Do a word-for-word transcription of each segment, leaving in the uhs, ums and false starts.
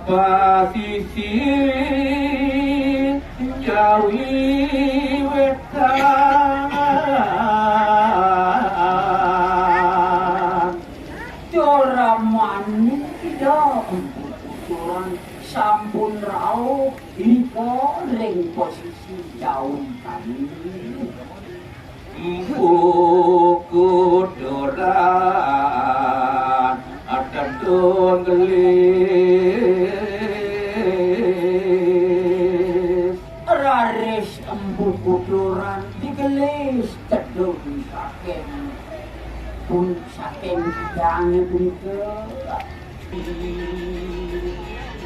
Pasisir Jawi Wetan. Cora manik ida Empu Kuturan sampun rauh nika ring pasisi Jawi Tani. Empu Kuturan atedung gelis. Raris Empu Kuturan digelis tedun saking pun saking hidange punika.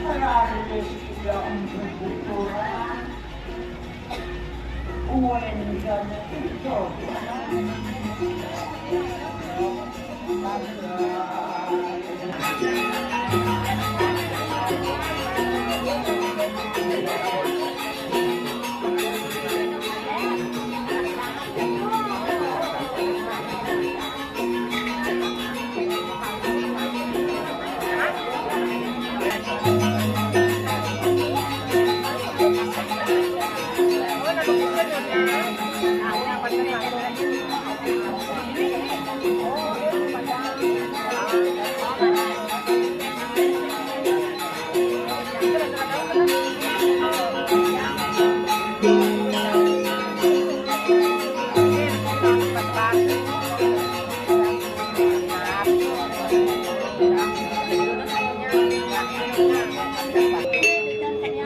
Raris Ida Empu Kuturan.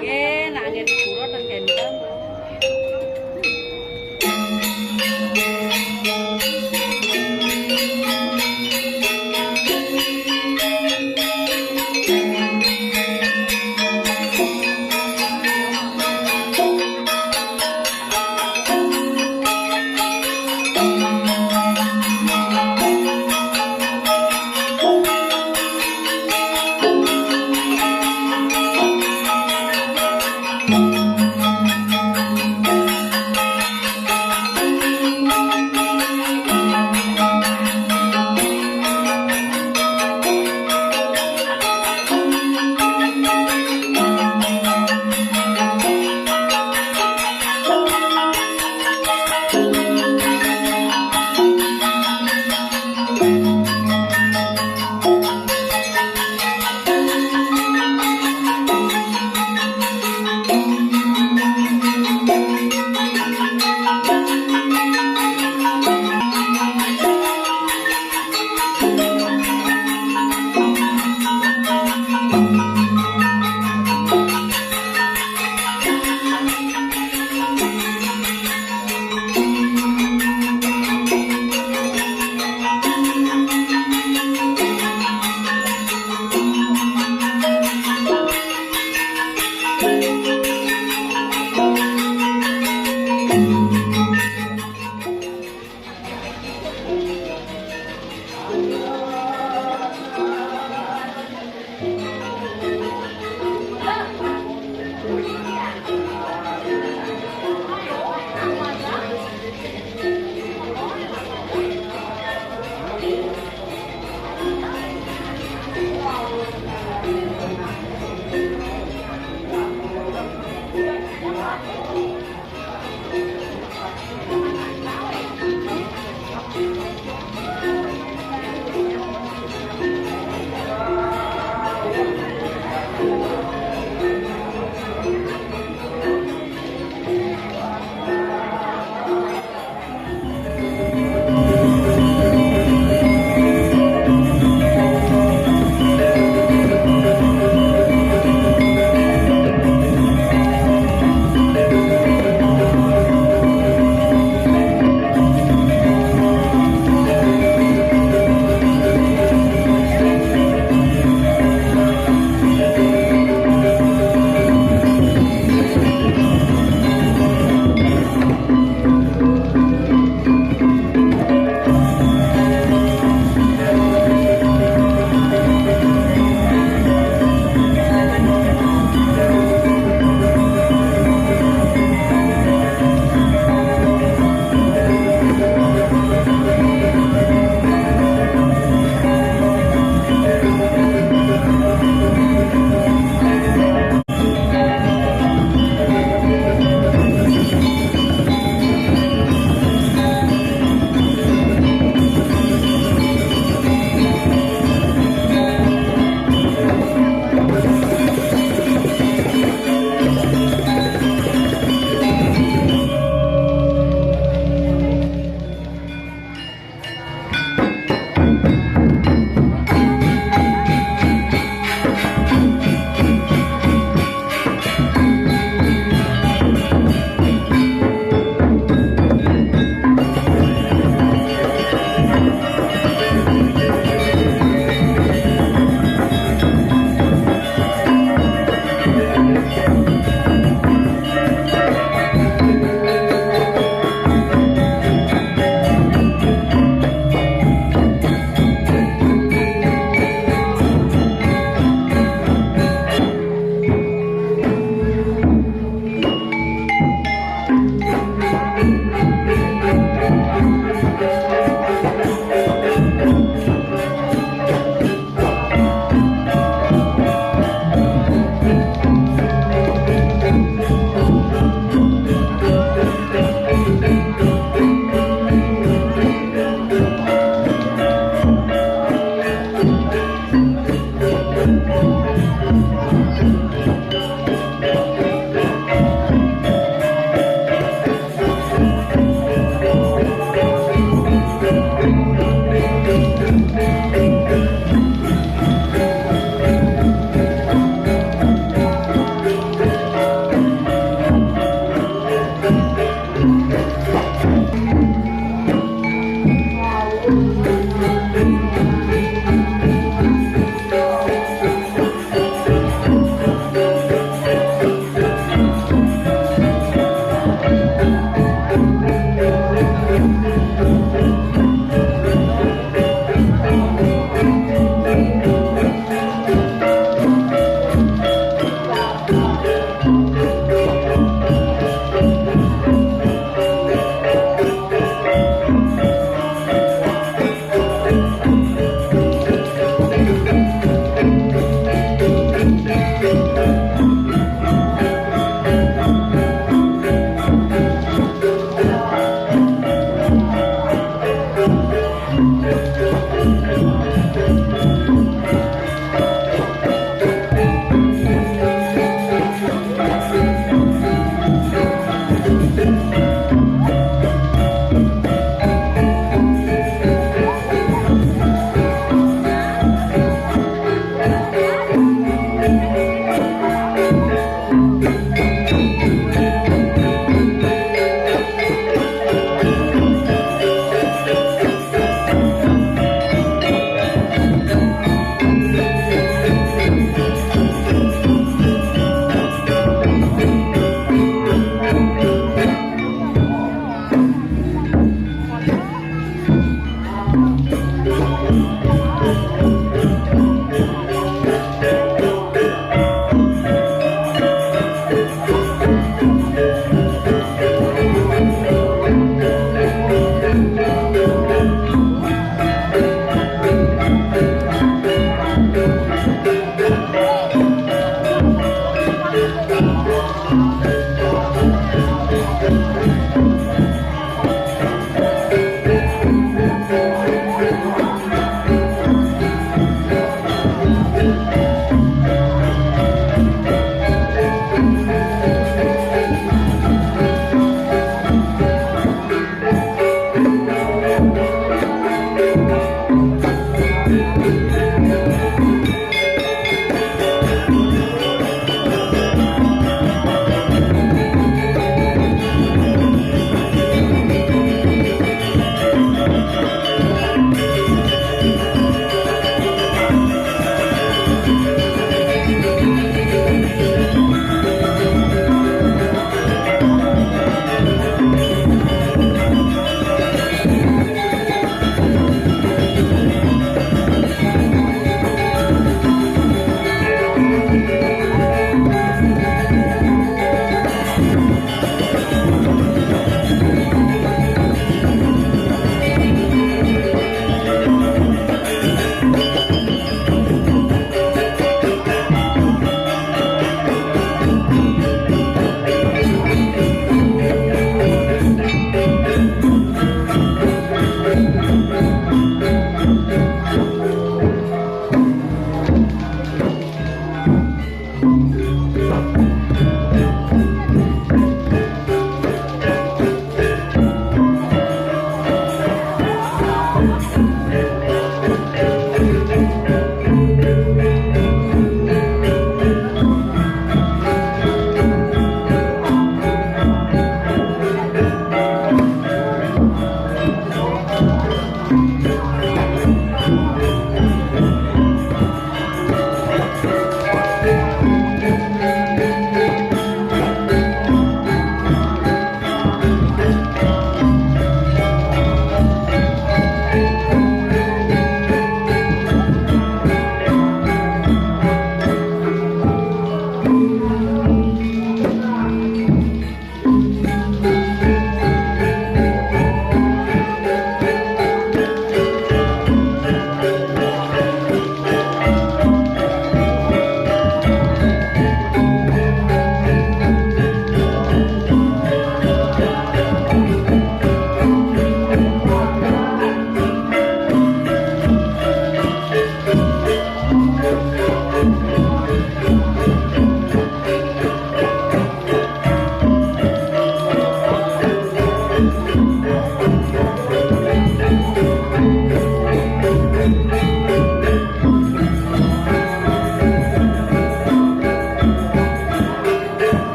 Nggih, nak nggih dipurut nang gendang.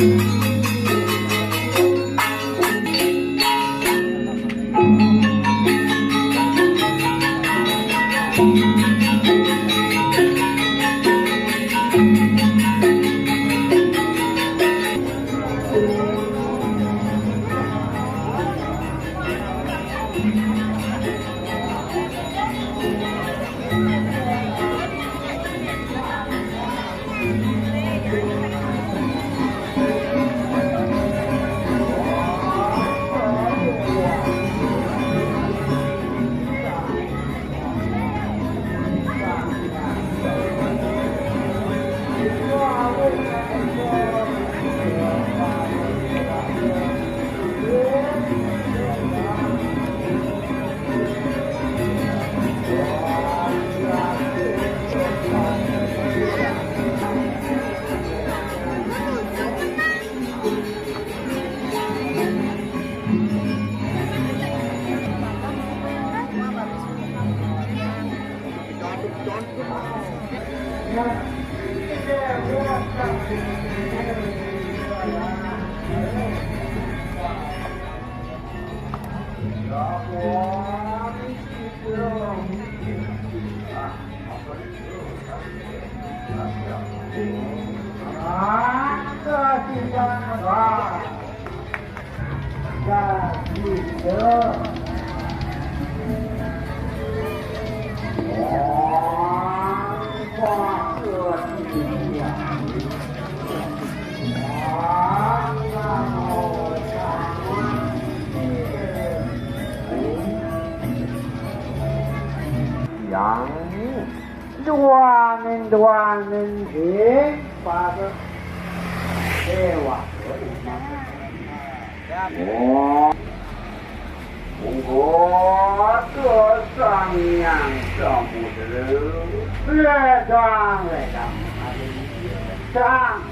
Yang duaning, duaning ing para dewa. Oh. Monggo Sang Hyang Samudra. Ledang, ledang. Sang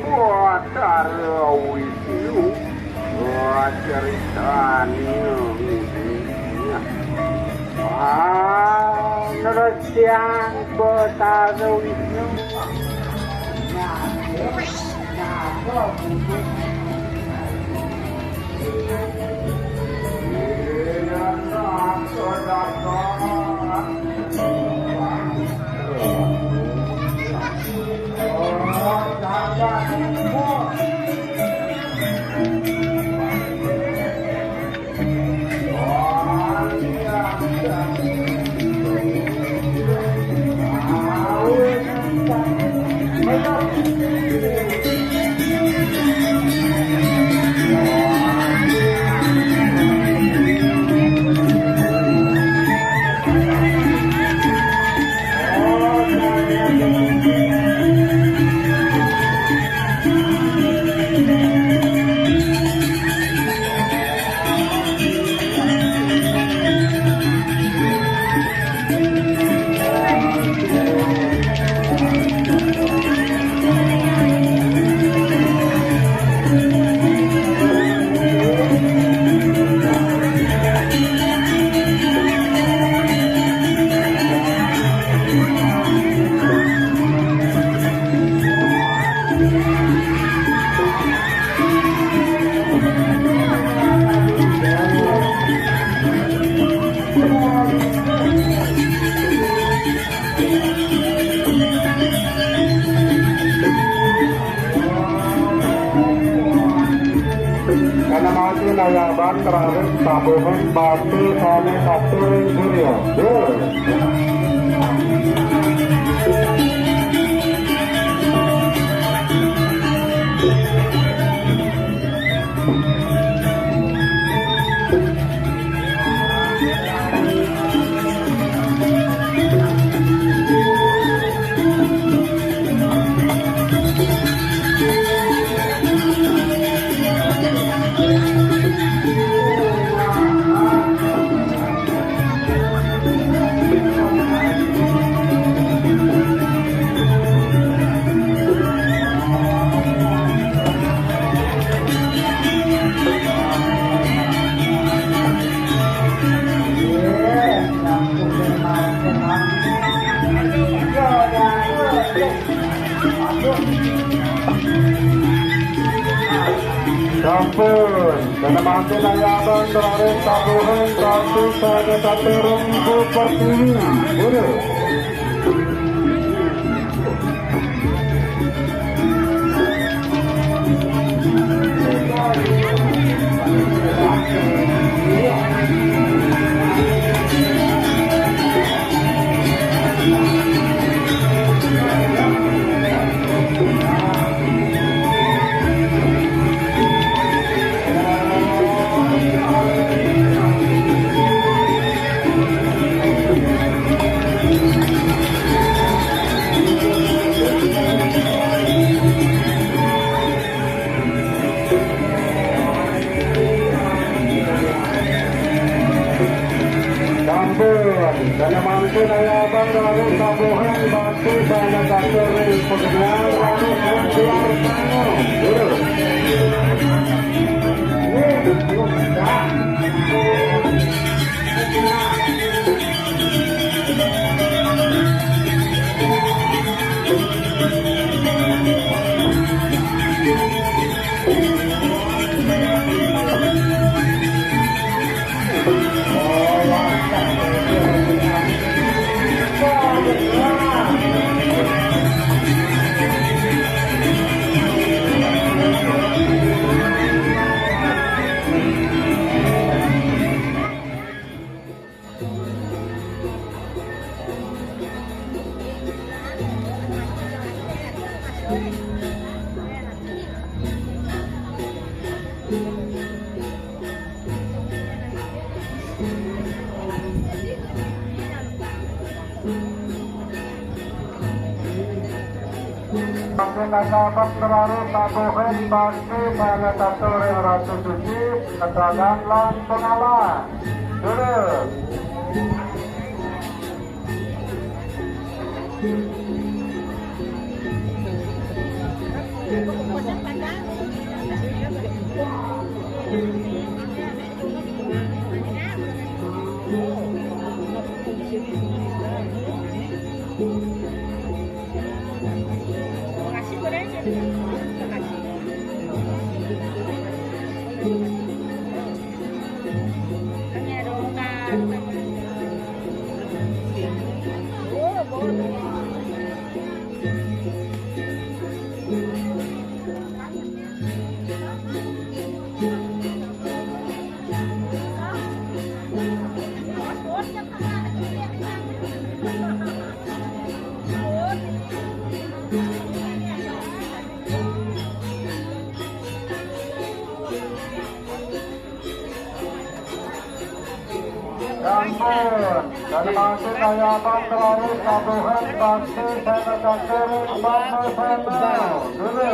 Batara Wisnu. Wah, ceritanya ini. Ah, terus yang Batara Wisnu. Nah, nah, Karena mati nayaban terakhir tabungan batu kami satu surya. Sampun, kena mangkin ayah abang terakhir tabuhan satu sana satu runggu pertiwi. Buru. Sampun, dan mangkin ayah abang lalu sabuhan batu sana katur ring pegenyang lalu keluar tangan. Dulu. Pakai nasabak terlalu tabuhan batu pada satu ring Ratu Suci, keterangan lan pengalah. Terus. Sampun, dan masih kaya abang terakhir sabuhan bakti sana katur ring Mama Sana. Dulu.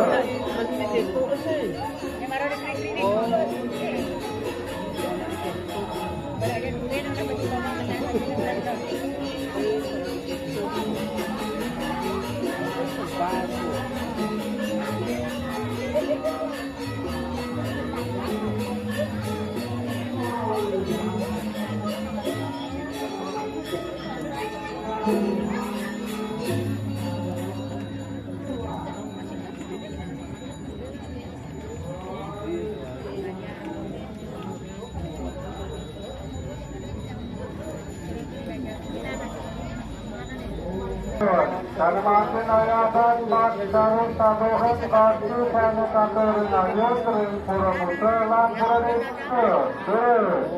Tanaman pinayaban, batu sarung, tabuhan, batu, panu, katur, ngayun, ring pura putra, lan pura desa. Terus.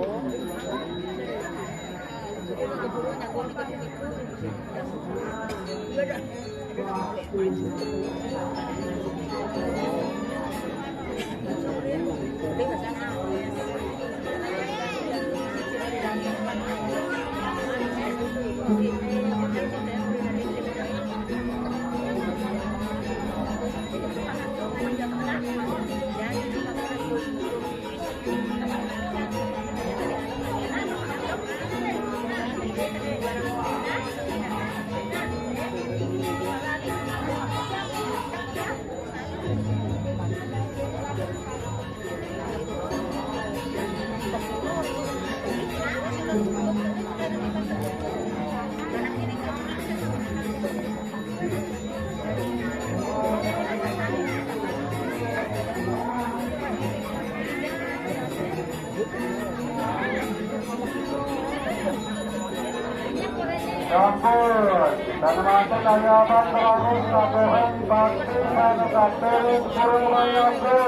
Saya Bang Rani, Kabupaten Bakti, Kabupaten Purworejo.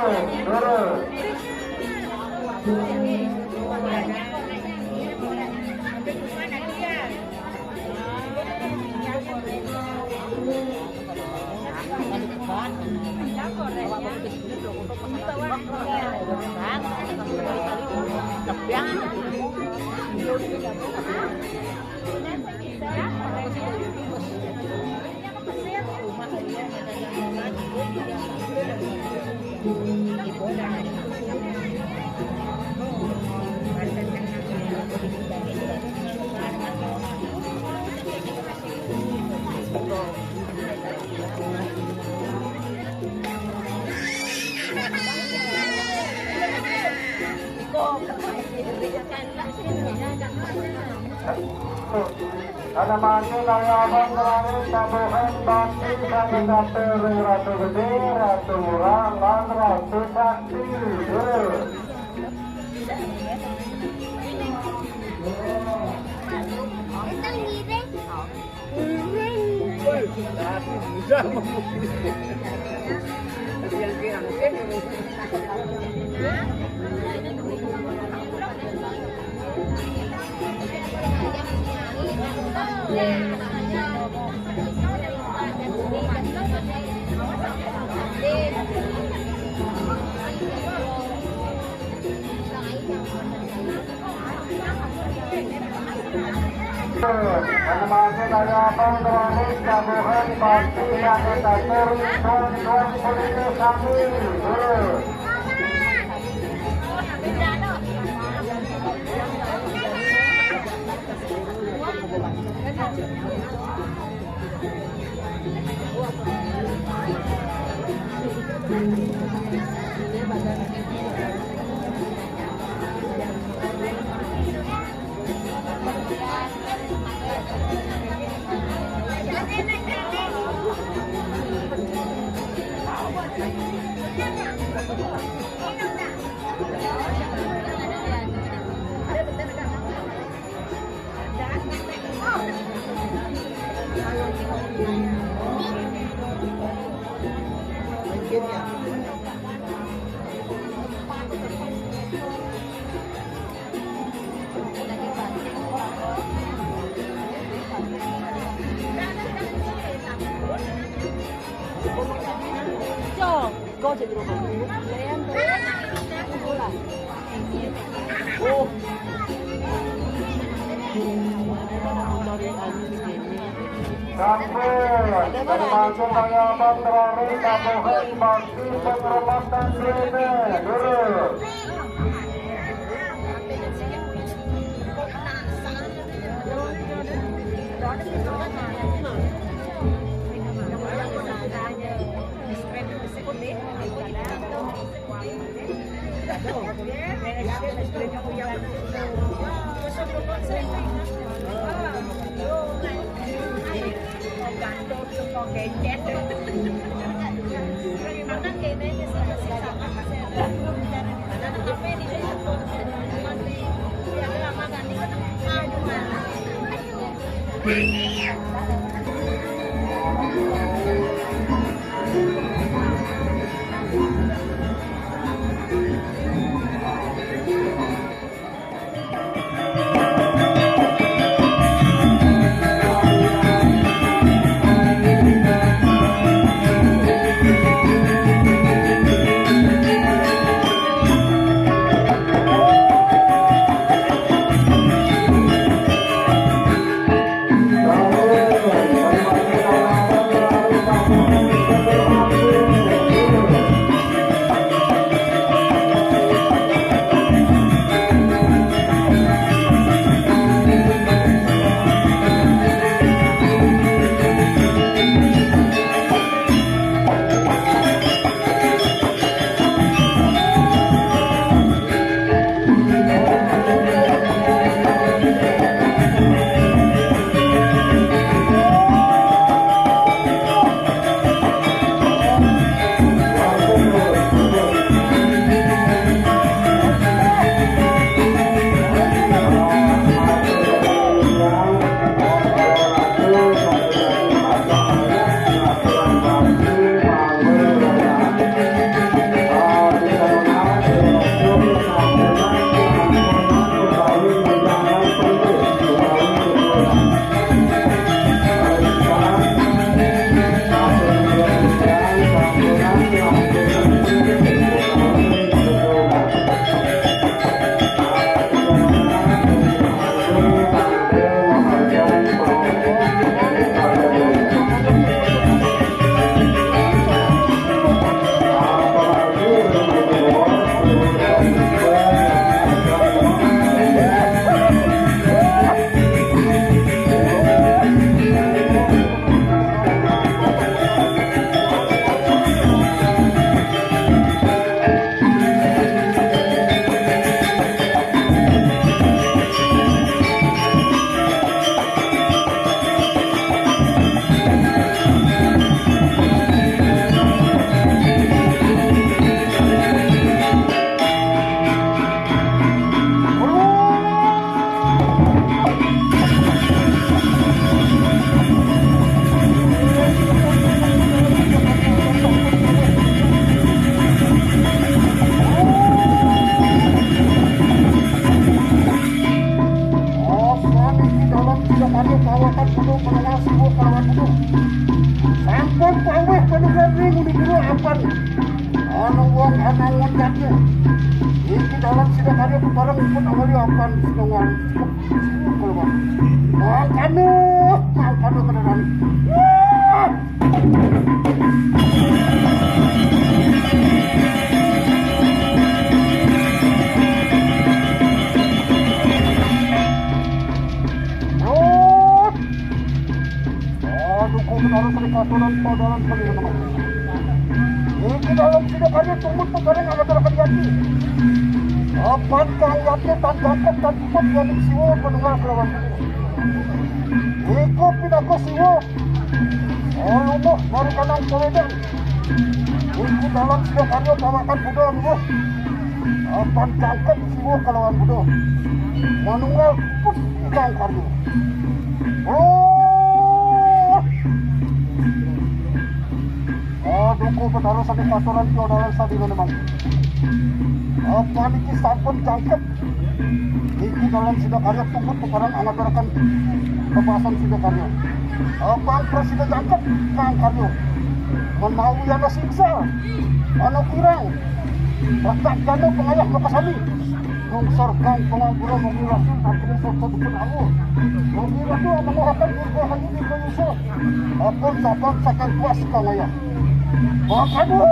Dulu. Ana mangkin ayabang terakhir tabuhan bakti saking Ratu Gedé, Ratu Ngurah, lan Ratu Sakti. Animasi karyawan Rohis Kabuhan Bakti Sanitatur Tuan Tuan Polisi Kami. Sampun, termasuk karyawan terakhir tabuhan bakti penghormatan dene. Dulu. Apan, anu wong anu ngon kaki. Iki dalan sida karya kepareng pun awali apan sinongan. Kalau bang, mangkano, mangkano kedengaran. Wah! Aduh, kau benar dari katoran padaran kali nama. Iki dalan sida karya tumut pekareng anak anak yati. Apan kang yati tan jangkep tan cepet yati siwa pendengar kelawan. Iku pinaka siwa. Lumuh dari kanang kawedan. Iku dalan sida karya pawakan Buda lumuh. Apan jangkep siwa kalawan Buda. Manunggal pun kang karya. Oh! Aduh, ku betara sane patoran tio dalan sadina nemang. Apan iki sampun jangkep. Iki dalan sida karya tungkut peparang angaturaken bebasan sida karya. Apan prasida jangkep kang karya. Menawi ana siksa, ana kirang, retak dana pengayah makasami. Nungsor kang pangapura mugi rasul sakti sapa dukun awu. Mugi ratu amanguhaken dirga hayu dirga yusa. Ampun sabab saking kuas kang ayah. Makanya.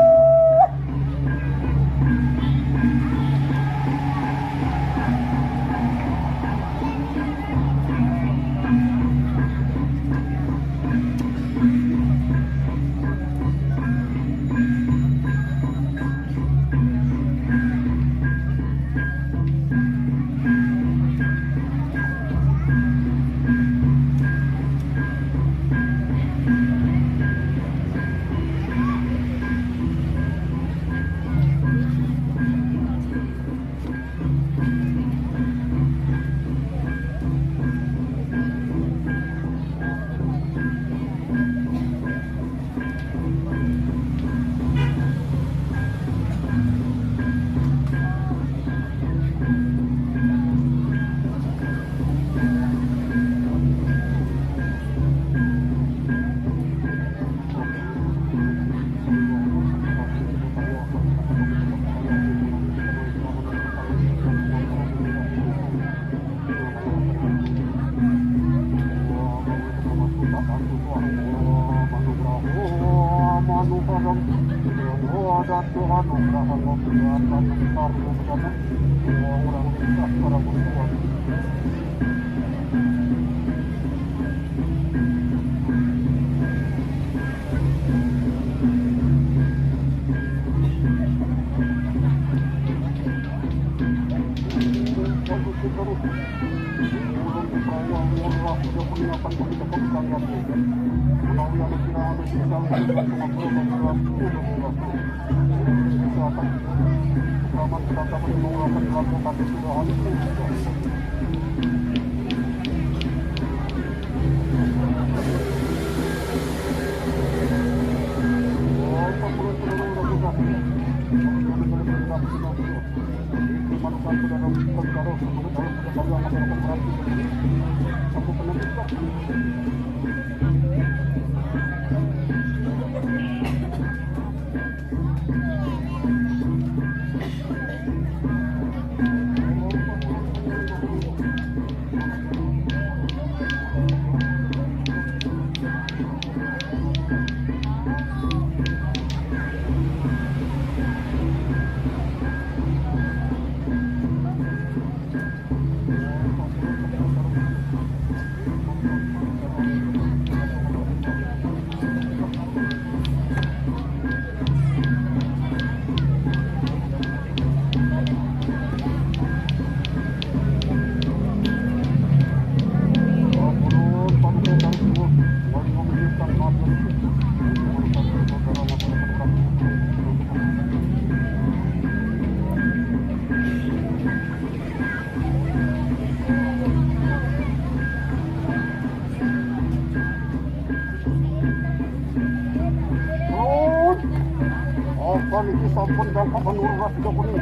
Apa niki sampun jangkep menurut tiga puluh.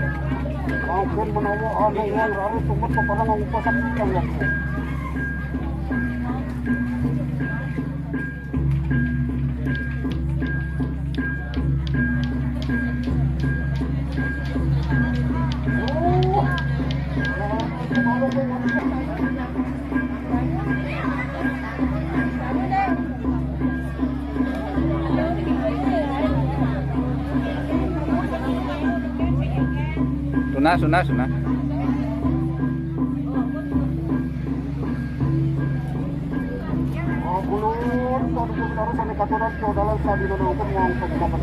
Mungkin menawa anu wong rare sumet peparang ngupasak yang waktu. Nah, sunah, sunah. Oh, bulur, satu puluh taruh sampai katoran, kau dalam sabi, nonton, ngomong, ngomong.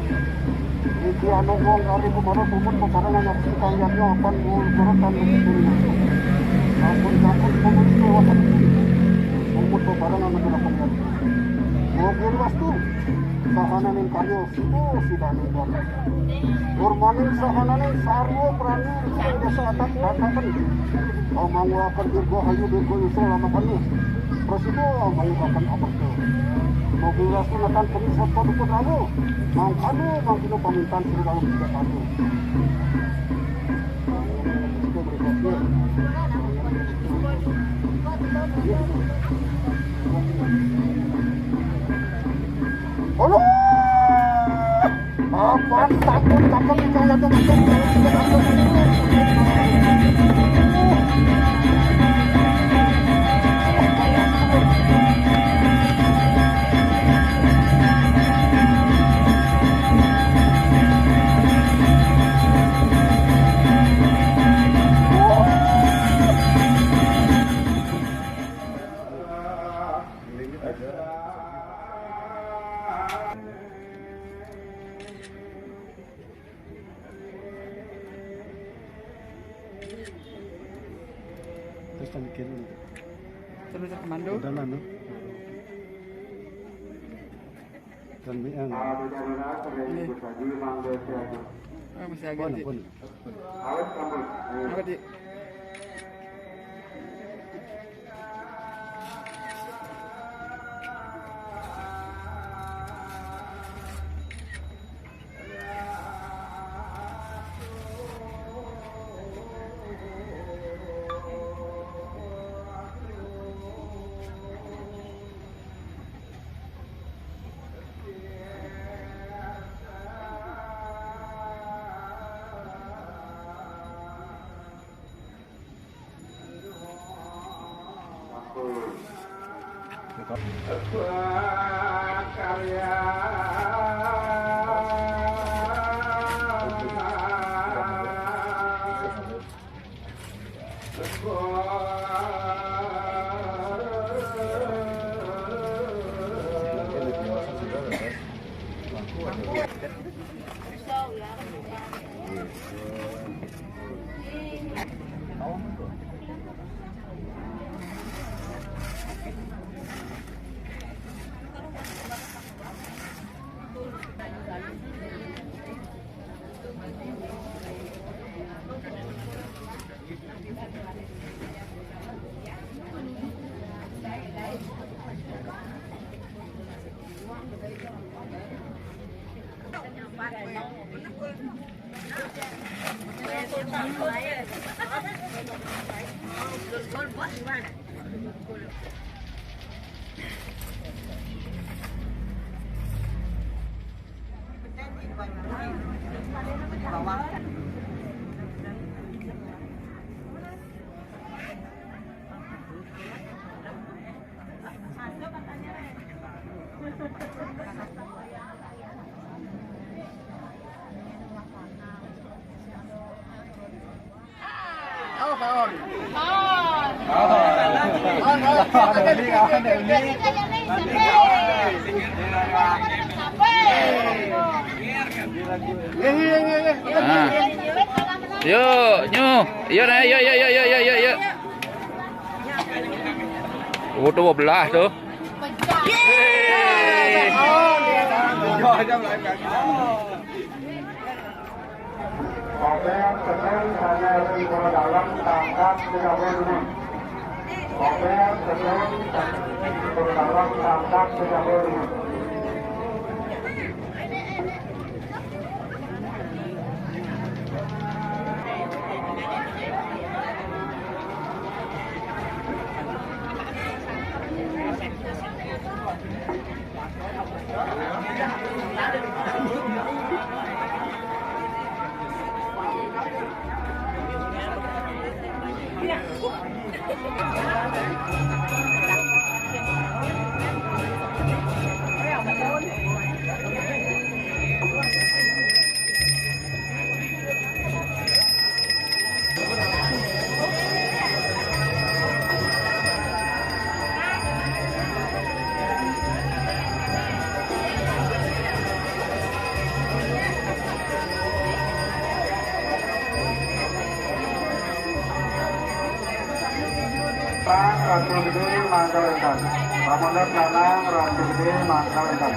Iki anu wong kari kumara sumut peparangan nyaksi kayaknya apan muncul kan begitu. Ampun, ampun, ampun, ampun. Sumut peparangan ampun, ampun, ampun. Mobil wastu. Sahananing karya sida sida nindon. Urmaning sahananing sarwa prani ing desa atak bakaken. Amanguaken dirgahayu dirgayusa lamakane. Prasida amanguaken amerta. Mobil wastu natan peni sapa dukur rawu. Mangkana mangkina pamintan sira dalam tiga kali. Aduh! Apaan takut, takut, jangan jatuh, jatuh, jatuh, jatuh. Terus tadi kiri. Terus ke Mando. Udah lah, no. Dan B N. Ini. Oh, masih agak. Pun, pun. Apa, Dik? Nah. Yuk, nyuh. Yuk, nah, yuk, yuk, yuk. Oh, dua belas tuh. Yeay. Kopér sedeng sané ring pura dalem tangkap tiga puluh lima. Kopér sedeng sané ring pura dalem tangkap tiga puluh lima. Ratu Gede mangga wénten. Pamondokan lanang Ratu Gede mangga wénten.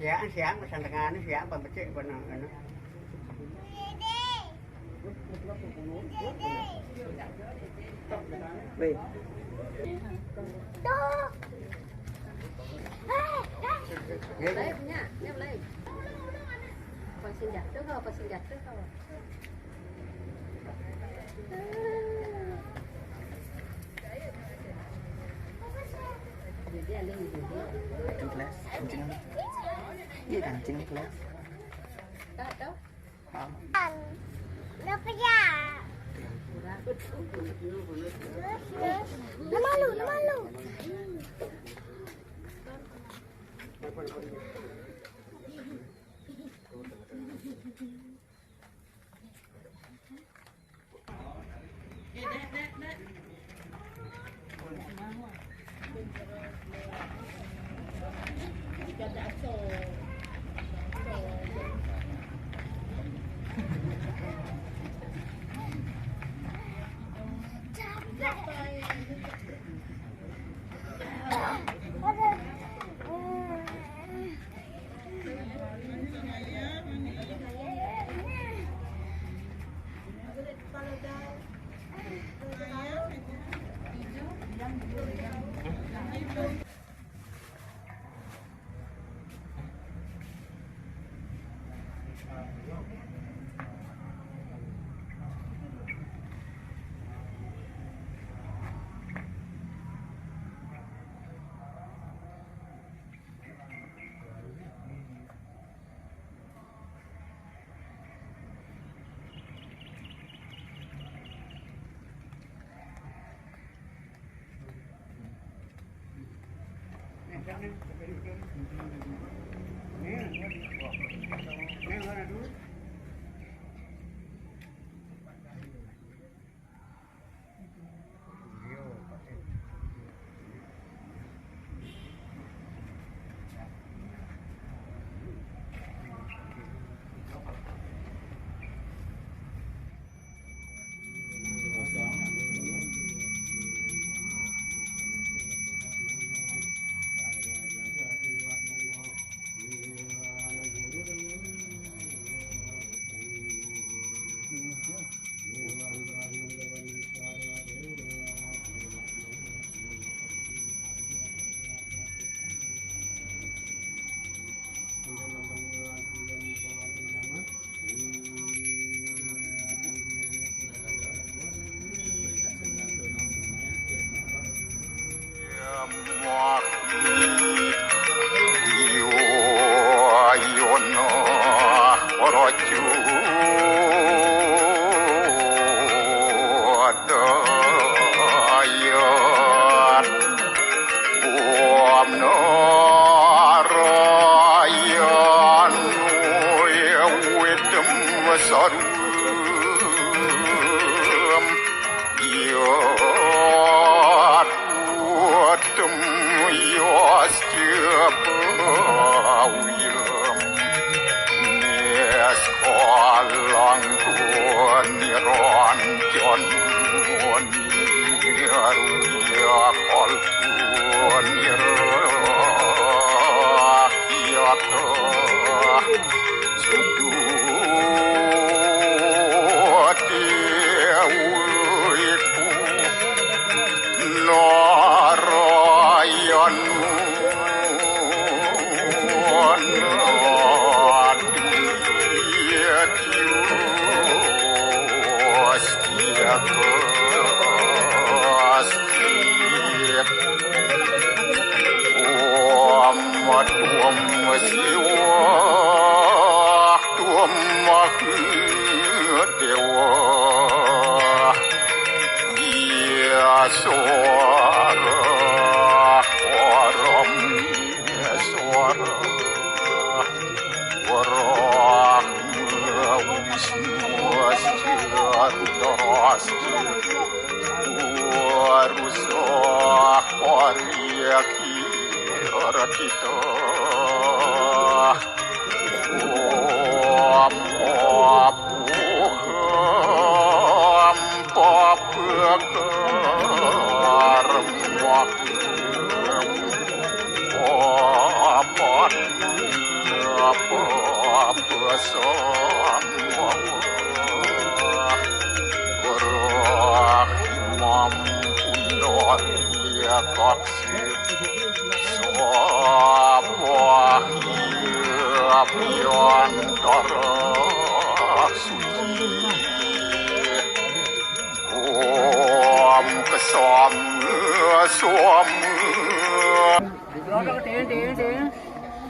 Siang, siang, pesan tengah ni siang, pembecik pun, anu. Weh. Lain punya, yang lain. Apa senjata kau, apa senjata kau? Kelas, kencing. Iya, kencing kelas. Tak tahu. Paham. Kenapa ya? Nama lu, nama lu.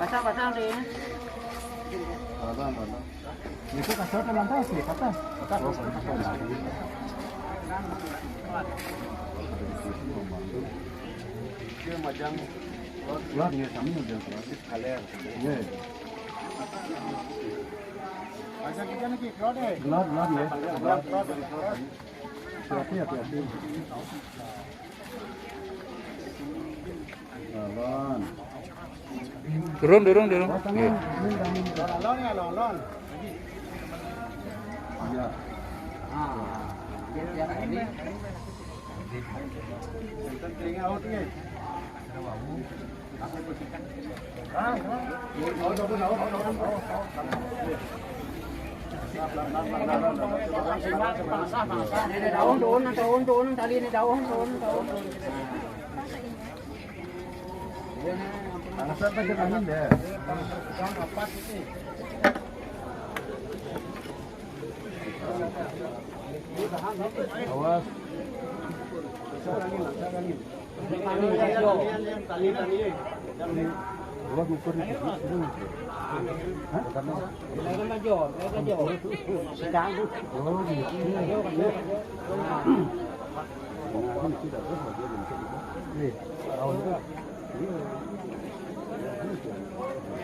Pasang, pasang, Ding. Itu kasar ke lantai, sih, patah. Patah. Keluar nih, kami udah keluar. Iya. Pasang kita nih, keluar deh. Keluar, keluar ya. Keluar, keluar, keluar. Hati-hati, hati-hati. Turun, turun, turun. Iya. Daun, daun, daun, daun, tali ini daun, daun, daun. Alasan aja angin deh. Awas. Awas ngukur di sini, sini ngukur. Hah? Sedang. Oh, gitu. Ayo, ayo. Nah, ini sudah terus lagi, bisa, bisa. Nih, tahu juga. Iya.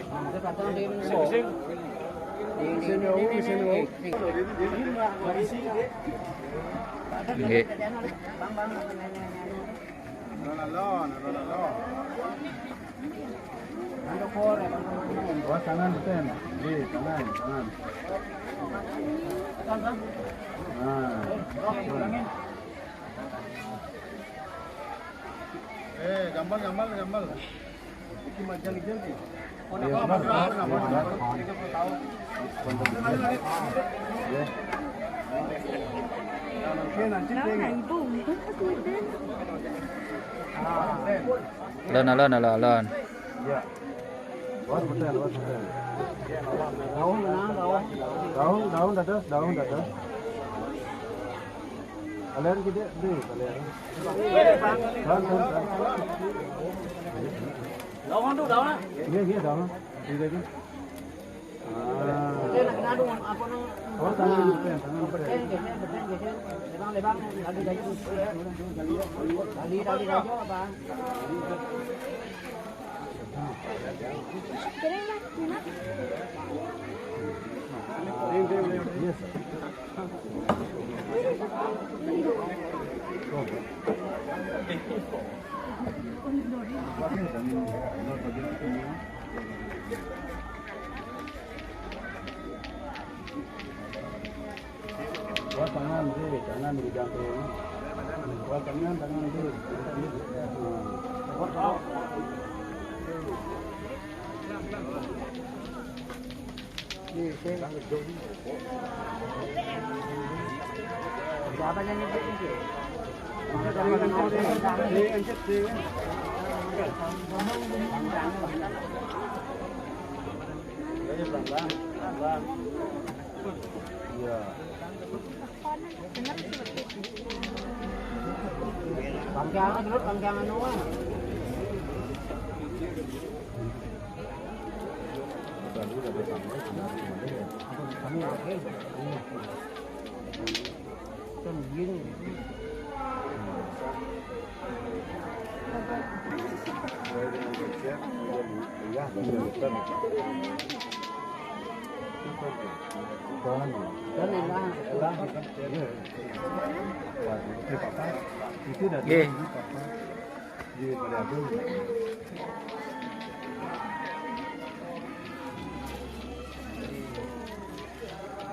Nah, kita pasang di sini. Sini, sini, sini. Nggih. Awas tangan, Sen. Di tangan, tangan. Nah. Eh, gampang, gampang, gampang. Iki majang-ijang iki. Iya, benar. Alon, alon, alon, alon. Iya. Daun, daun, daun. Daun, daun, dadas, daun, dadas. Kalian kita, deh, kalian. Daun, daun, daun. Daun tu, daun. Iya, iya, daun. Iya, iya. Ah. Oh, tangan depan, tangan depan. Lebang, lebang, lagi lagi. Lagi, lagi, lagi apa? Yes. Wah, tangan, deh, tangan di jantung. Wah, tangan, tangan, deh. Siapa yang nyebut ini? Iya. Pangkiangan dulu, pangkiangan doang. Kan begini. Nggih.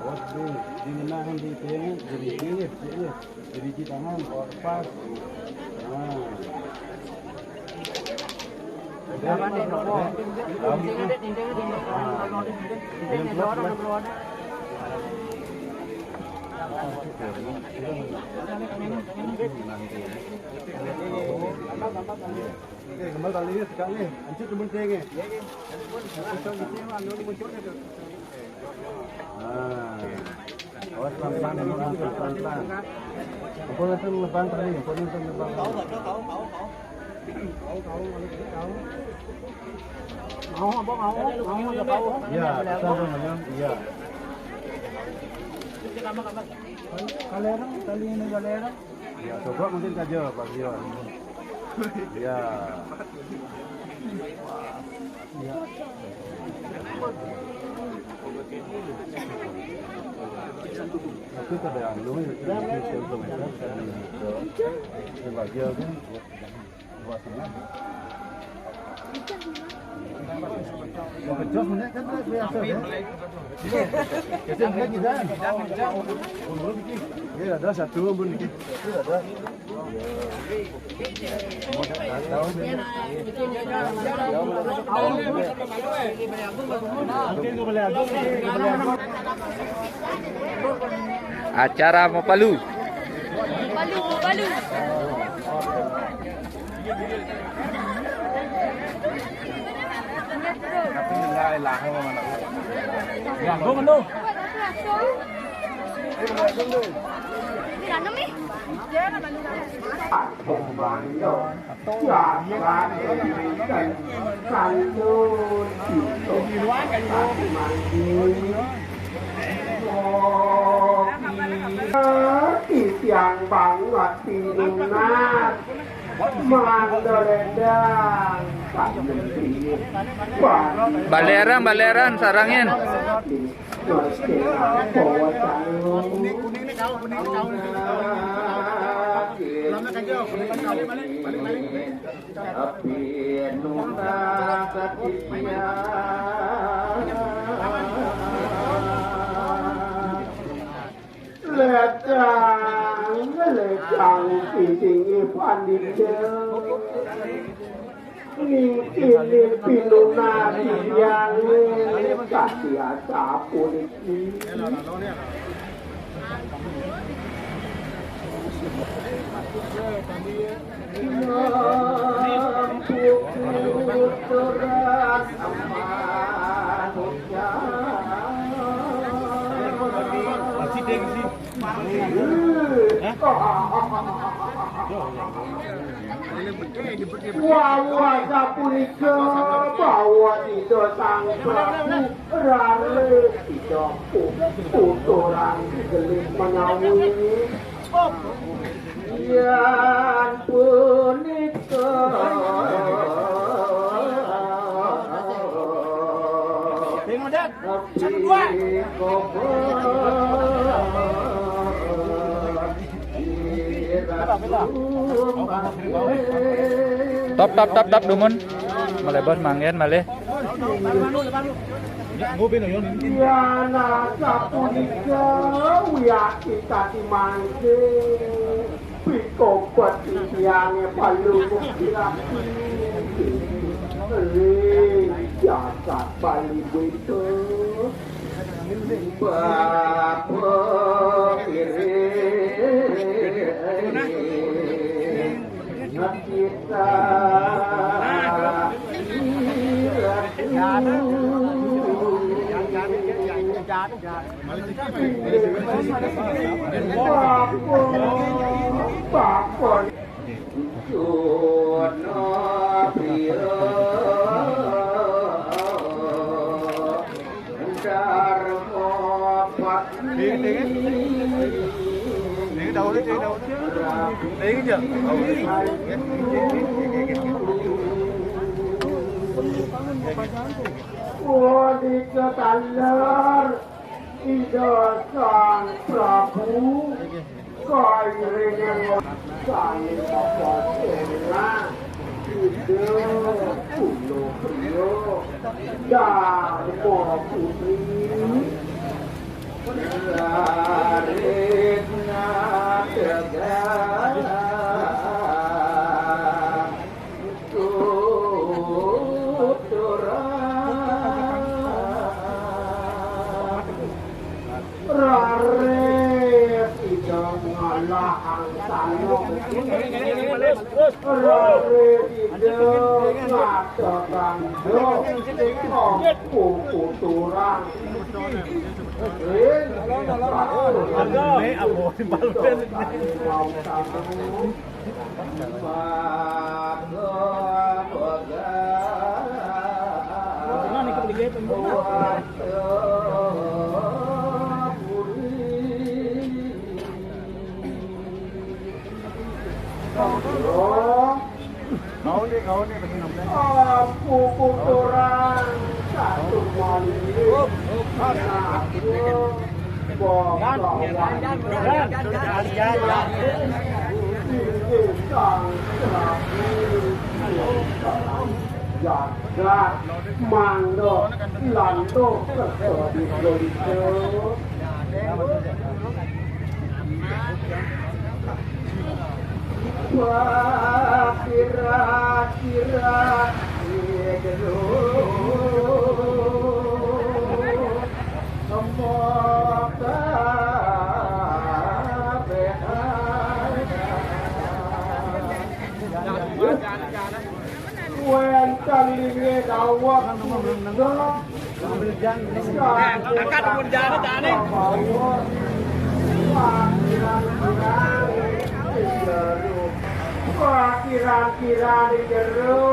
Waduh, di menahan di piring, jadi ini, ini, jadi di tangan, oh, lepas. Nah. Apa nih, Dok? Tahu. Nah. Yang kuat, kuat. Oke, kembali tali ini tegak nih. Hancur temen dia nih. Nah. Awas pelan-pelan, pelan-pelan, pelan-pelan. Ampun, itu lebang tali, ampun, itu lebang. Mau, Abang, mau, mau, mau. Iya, bisa, Abang, mau. Iya. Kalereng, tali ini kalereng. Ya, coba mungkin saja, Pak Rio. Ya. Ya. Tapi kada anu, ya, kita mesti implementasi. Sebagai apa? Buat tengah. Iya, ada satu pun iki. Iya, ada. Acara mau palu. Palu, palu. Titiang banget pinunas. Mandoledang. Baleran, baleran, sarangin. Lecang, lecang, sisingé pandita. Ningkilin pinunas titiangé, kadi asapuniki. Wau asapunika bahwa Ida Sang Prabu raris Ida pu-, puturan gelis menawi. Yan punika. Top, top, top, top, dumun. Malebon manggen malih. Yan sapunika wiyaki tadi mangke. Pikobet titiangé palungguh kirati. Ring jagat Bali Beta. Bapa ngiring. Kita. Wah, diketaler. Ida Sang Prabu kairingan saling mapasena Ida Kula Priya Dharma Putri Larit Ngadega. Raris Ida ngalah angsana. Raris Ida ngategang doh. Puputuran. Aku kuturan satu kali. Jagat mangga lantuh kersa dikulita. Pakira-kira di jero tembok kabeh. Wénten linggih dawet punika. Angkat umur jane, jane. Pakiran-kiran di jero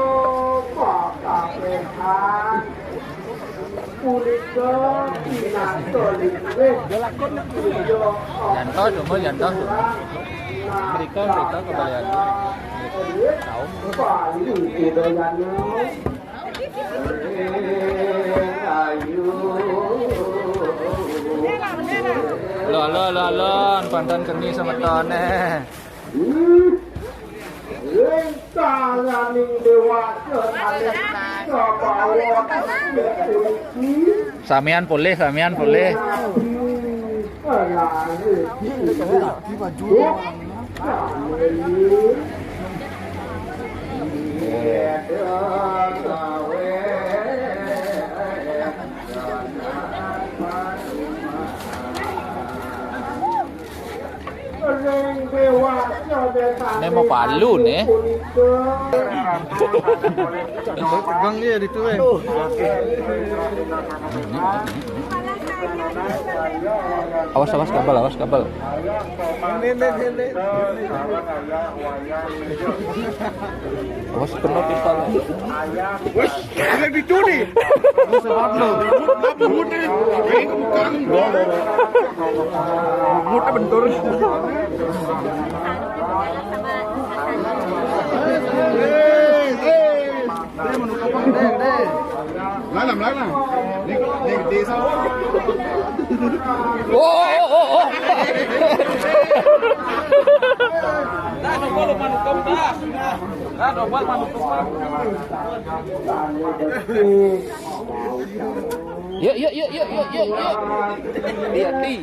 pakapehan. Punika pinaka linggih. Yanto, cuma yanto, cuma. Mriko, mriko, kebalian. Tahu. Bali Udayana. Ayu. Lo, lo, lo, lo, pantan keni semetone. Ring tanganing dewasa sané sabawa. Samian polih, samian polih. Ini mau palu nih. Tegang dia di tu, eh. Awas, awas kabel, awas kabel. Ini, ini, ini. Awas kena pipa. Wes, ada di tu ni. Sebab lo. Apa hut ni? Ini bukan. Hut bentur. Hei, hei. Deh, menurut apa? Deh, deh. Lalam, lalam. Ni, ni desa. Oh, oh, oh, oh. Dah, dobol manuk kau, dah. Dah, dobol manuk kau. Yuk, yuk, yuk, yuk, yuk, yuk, yuk. Lihat, Di.